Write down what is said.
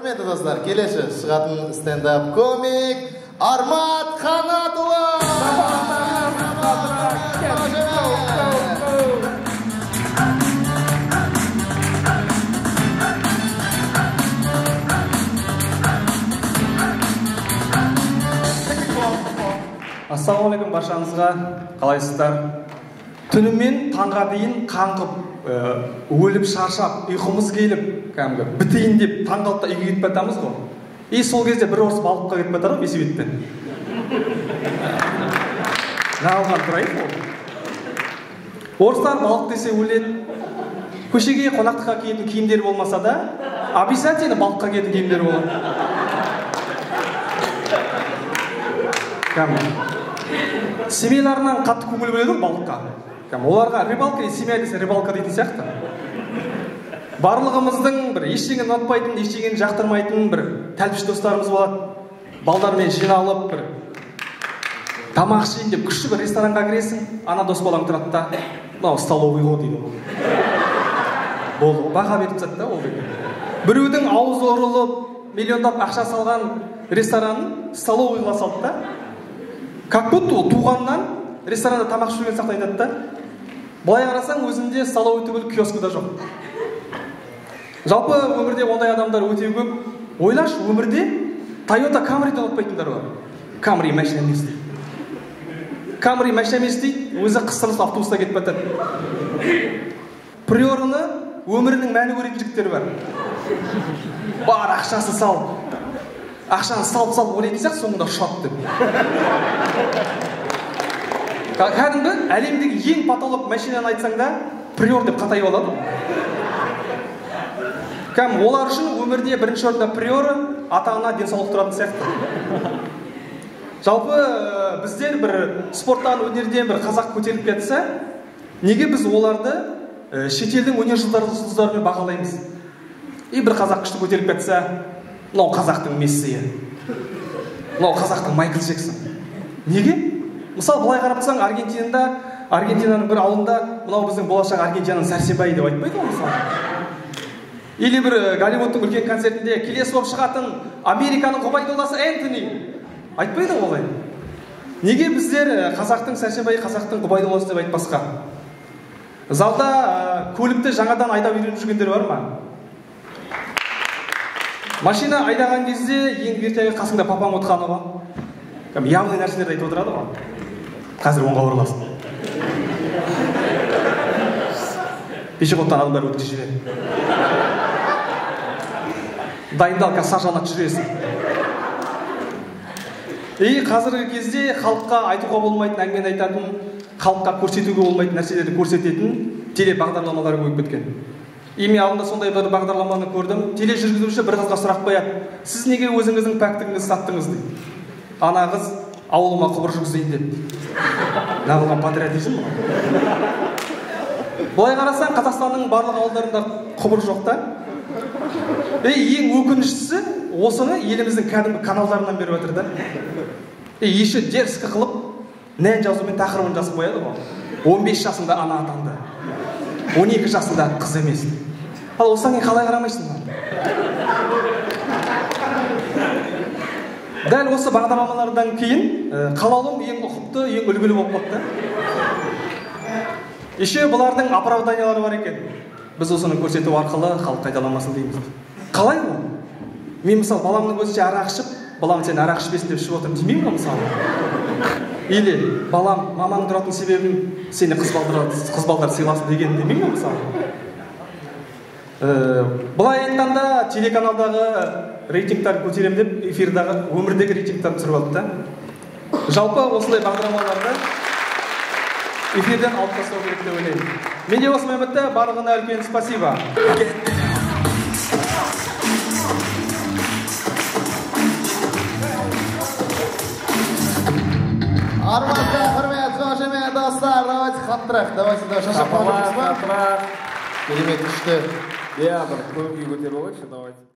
Құрметті достар, келесі шығатын стендап комик Армат Қанатұлы. Ассалаумағалейкум баршаңызға, қалайсыздар? Түнімен таңға дейін қаңғып, өліп шаршап, ұйқымыз келіп, кәдімгі бітейін деп таң қалып та үйге кетіп жатамыз ғой. И сол кезде бір орыс балыққа кетіп жатады ғой велосипедпен. Нағылған драйв ол. Орыстар балық десе өледі. Көшеге қонақтыққа киетін киімдері болмаса да, обязательно балыққа киетін киімдері болады. Кәдімгі семьяларынан қатты көңіл бөледі ғой балыққа. Оларға рыбалка и семья десе рыбалка дейтін сияқты. Барлығымыздың бір ештеңені ұнатпайтын, ештеңені жақтырмайтын бір тәлпіш достарымыз болады. Балдармен жиналып бір тамақ ішейін деп күшті бір ресторанға кіресің, ана дос балаң тұрады да, мынау столовый ғой дейді. Болды, баға беріп тастады да ол деген. Біреудің аузы ұрылып, миллиондап ақша салған ресторанын столовый қыла салды да. Как будто ол туғаннан ресторанда тамақ ішіп жүрген сияқты айтады да. Былай қарасаң, өзінде столовый түгіл киоскі да жоқ. Жалпы өмірде ондай адамдар өте көп. Ойлашы, өмірде Toyota Camry'ді ұнатпайтындар бар. Camry машина емес дейді. Camry машина емес дейді, өзі қыстырылып автобуста кетіп жатады. Приорыны өмірінің мәні көретін жігіттер бар. Бар ақшасын салып, ақшаны салып-салып ойлайтын сияқты, соңында ұшады деп. Кәдімгі әлемдегі ең потолок машинаны айтсаң да, приор деп қатайып алады. Кәдімгі олар үшін өмірде бірінші орында приоры, ата-ана денсаулық тұратын сияқты. Жалпы біздер бір спорттан, өнерден бір қазақ көтеріліп кетсе, неге біз оларды шетелдің өнер жұлдыздарымен бағалаймыз? И бір қазақ күшті көтеріліп кетсе, мынау қазақтың Мессиі, мынау қазақтың Майкл Джексон. Неге? Мысалы, былай қарап тұрсаң, Аргентинаның бір ауылында мынау біздің болашақ Аргентинаның Сәрсенбайы деп айтпайды ғой мысалы. Или бір Голливудтың үлкен концертінде келесі болып шығатын Американың Ғұбайдолласы Энтони айтпайды ғой олай. Неге біздер қазақтың Сәрсенбайы, қазақтың Ғұбайдолласы деп айтпасқа? Залда көлікті жаңадан айдап үйреніп жүргендер бар ма? Машина айдаған кезде ең ертегі қасыңда папаң отырғаны ғой. Кәдімгі явный нәрселерді айтып отырады ғой. Қазір оңға бұрыласың. Пешеходтан адамдар өткізіп жібереді. Дайындал, қазір саржалап жүресің. И қазіргі кезде халыққа айтуға болмайтын әңгімені айтатын, халыққа көрсетуге болмайтын нәрселерді көрсететін телебағдарламалар көбейіп кеткен. И мен алдында сондай бір бағдарламаны көрдім. Тележүргізуші бір қызға сұрақ қояды. Сіз неге өзіңіздің пәктігіңізді саттыңыз дейді. Ана қыз ауылыма құбыр жүргізейін деп. Нағылған патриотизм ғой. Былай қарасаң, Қазақстанның барлық ауылдарында құбыр жоқ та. Ең өкініштісі, осыны еліміздің кәдімгі каналдарынан беріп жатыр да. Еще дерзко қылып, нән жазумен тақырыбын жазып қояды ғой. 15 жасында ана атанды. 12 жасында қыз емес. Ал осыдан кейін қалай қарамайсың? Дәл осы бағдарламалардан кейін қалаулым ең ұқыпты, ең үлгілі болып қалды. Еще бұлардың оправданиялары бар екен. Біз осыны көрсету арқылы халық қайталамасын дейміз. Қалай ол? Мен мысалы баламның көзінше арақ ішіп, балам сен арақ ішпесін деп ішіп отырмын демеймін ғой мысалы. Или балам маманың тұратын себебін сені қыз балдар сыйласын деген демеймін ғой мысалы. Былай айтқанда телеканалдағы рейтингтар көтерем деп эфирдағы өмірдегі рейтингтарды түсіріп алды да. Жалпы осындай бағдарламаларды эфирден алып тастау керек деп ойлаймын. Менде осымен бітті. Барлығына үлкен спасибо. Арматқа құрмет, қошемет, достар, давайте қаттырақ, давайте шашап қаламыз ба? Керемет күшті. Иә, бір көңіл күй көтеріп алайықшы, давайте.